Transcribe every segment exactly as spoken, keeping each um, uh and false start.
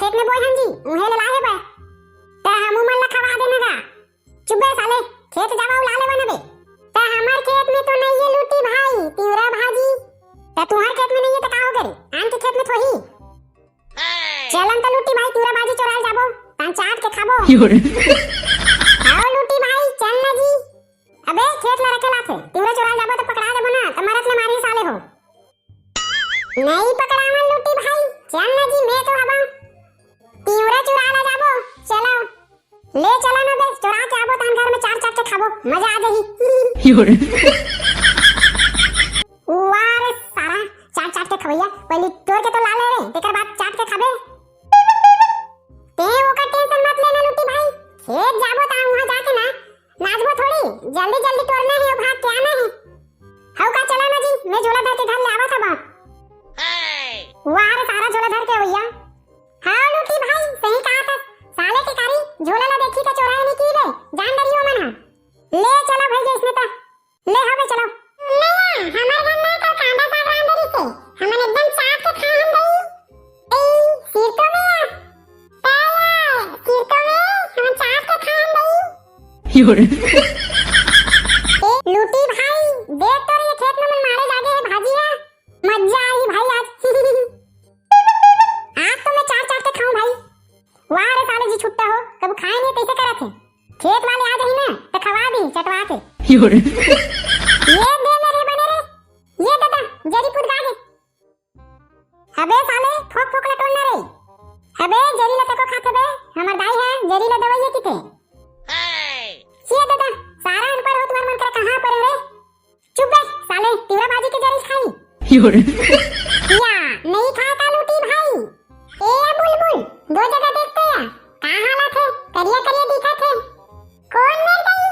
खेत में बोए हन जी, उहे ले लाए बे। त हमू मन ला खवा देना गा। चुप बे साले, खेत जावा अउ ला लेवा ना बे। त हमर खेत में तो नइये लूटी भाई, तिवरा भाजी। त तुंहर खेत में नइये त का हो गे रे? आन के खेत में थोही। चलन त लूटी भाई, तिवरा भाजी चोराल जाबो, तान चाट के खाबो। यो रे। आओ लूटी भाई, चल ना जी। अबे खेत ला रखे लाथे, तिवरा चोराल जाबो त पकड़ा जाबो ना, त मरत ले मारी साले हो। नहीं पकड़ावन लूटी भाई, चल ना जी, मैं तो हवा। तिवरा चुरा ला जाबो, चलो। ले चलो ना बे, चुरा के आबो, तान घर में चाट चाट के खाबो, मजा आ जाही। यो रे। वाह रे सारा, चाट चाट के खवैया, पहली तोड़ के तो ला ले रे, तेकर बाद चाट के खाबे। ते ओकर टेंशन मत लेना लूटी भाई, खेत जाबो ता वहां जाके ना, नाचबो थोड़ी, जल्दी जल्दी तोड़ना है, भाग के आना है। हऊ का चला ना जी, मैं झोला धर के घर ले आवत हवा। वाह रे सारा झोला धर के भैया। हाँ लूटी भाई, सही कहा था। साले के कारी झोला ला देखी त चोरा नहीं की बे, जान डरियो मन हा। ले चला भाई जैसने त। ले हवे चला। नैया, हमर घर में तो कांदा साग रांध रही से। हमन एकदम चाट के खाए हम दई। ए, सिर तो में आ। ताया, सिर तो में, हमन चाट के खाए हम दई। यो रे। ए, लूटी भाई, देख तो रे ये खेत में मन मारे लागे है भाजी है। मजा आई भाई आज। आज तो मैं चाट चाट के खाऊं भाई। वाह रे साले जी छुट्टा हो, कब खाए नहीं कैसे करत है। खेत वाले आ जाही ना, तो खवा दी चटवा के। यो रे। ये दे मेरे बने रे। ये दादा, जरी पुदगा दे। अबे साले, फोक फोक लटोलना रे। अबे, जरी ला तको खाथे बे, हमर दाई है, जरी ला दवाई है किथे। ये दादा, सारा अनपढ़ हो तुम्हार मन कर कहाँ पर रे? चुप बे, साले, तिवरा भाजी के जरी खाई। यो रे। या, नहीं खा का लूटी भाई। ए बुलबुल, दो जगह देखते या, का हालत है? करिया करिया दिखत है। कौन मेर गई?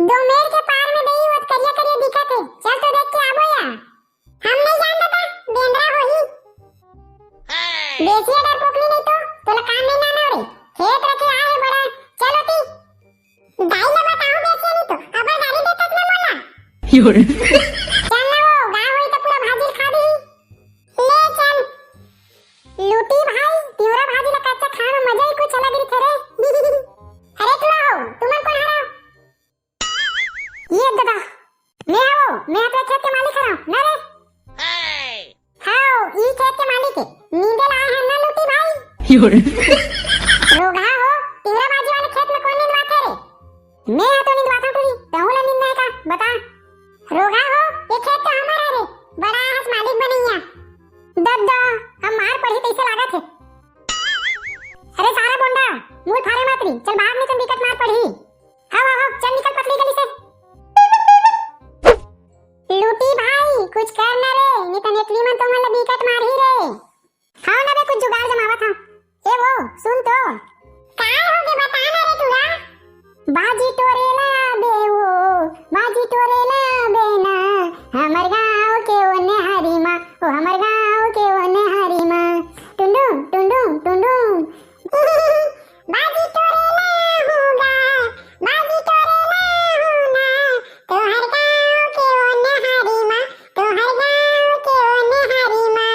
दो मेर के पार में गई, वो करिया करिया दिखत है। चल तो देख के आबो या। हम नहीं जानता था, बेंदरा होही। बेचिया डरपोकनी नहीं तो, तोला काम नहीं ना रे। खेत रखे आए है बड़ा, चलो ती। दाई ला बताओ बेचिया नहीं तो, अब गाली देता ना मोला। यो रे। चल ना वो, गाँव होई तो पूरा भाजी खा दी। ले चल। लूटी भाई, तिवरा भाजी ला कच्चा खाए में मजा ही कुछ अलग रही थे रे। अरे तू आओ, तुमन कौन हराओ? ये दादा, मैं हवो, मैं अपने खेत के मालिक हरव, ना रे? हाओ, ई खेत के मालिक है, नींदे ला आए हैं ना लूटी भाई? यो रे। रोगहा हो, तिवरा भाजी वाले खेत में कौन निंदवाथे रे? मैं हा तो निंदवाथा टूरी, तहूँ ला निंदना है का? बता। रोगहा हो, ये खेत तो हमारा रे, बड़ा हस मालिक बनैया। दद्दा, हम मार पड़ही तैसे लागत है। अरे सारा बोंडा, मुंह फारे मत री, चल भाग नहीं तो बिकट मार पड़ही। हाँ, हाँ, हाँ, चल निकल पतली गली से। लूटी भाई, कुछ कर ना रे, नहीं तो नेटली मन तो मन बिकट मारही रे। हाँ ना बे, कुछ जुगाड़ जमावत हाँ। ए वो, सुन तो। काय हो गे, बता ना रे टूरा। बाजी टोरे ला बे वो, बाजी टोरे ला बे ना, हमर गाँव के ओ नेहारी मा, ओ हमर गाँव के ओ नेहारी मा, टुंडुम, टुंडुम, टुंडुम। बाजी टोरे ला हूँ गा, बाजी टोरे ला हूँ ना, तोहर गाँव के ओ नेहारी मा, तोहर गाँव के ओ नेहारी मा।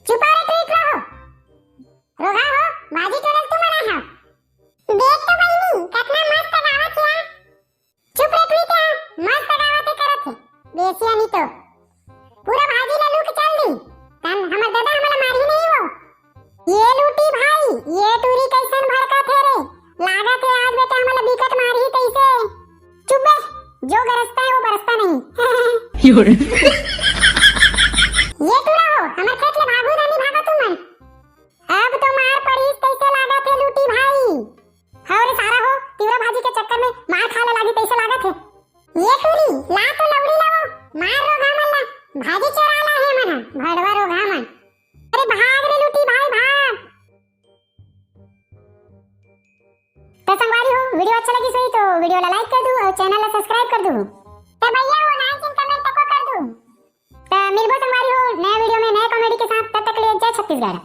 चुप रहो, चुप रहो। रोगहा हो, बाजी टोरे तुम मना हो। देख तो बहिनी, कतना मस्त गावत हे। चुप रे टुरी ते, मस्त गावत हे करत हे। बेसिया नी तो। पूरा भाजी ला लूट चल दी। तन हमर दादा हमला मारही नहीं वो। ये लूटी भाई, ये टुरी कैसन भड़कत हे रे? लागत हे आज बेटा हमला बिकट मारही तैसे। चुप बे, जो गरजता है वो बरसता नहीं। यो रे। ये टुरा हो, हमर खेत ले भागू ना, नहीं भागा तुमन। अब तो मार पड़ीस तैसे लागत हे लूटी भाई। हाँ रे सारा हो, तिवरा भाजी के चक्कर में मार खा ले लागी तैसे लागत हे। ये टुरी, ला तो लौड़ी लावो, मार रोगहा मन ला, भाजी चोरा ला हे मन, भड़वा रोगहा मन। अरे भाग रे लूटी भाई भाग। तो संगवारी हो, video अच्छा लगी सही तो video ला like कर दू और channel ला subscribe कर दू। तो भैया वो like and comment तको कर दू। तो मिलबो संगवारी हो नया video में नया comedy के साथ, तब तक के लिए जय छत्तीसगढ़।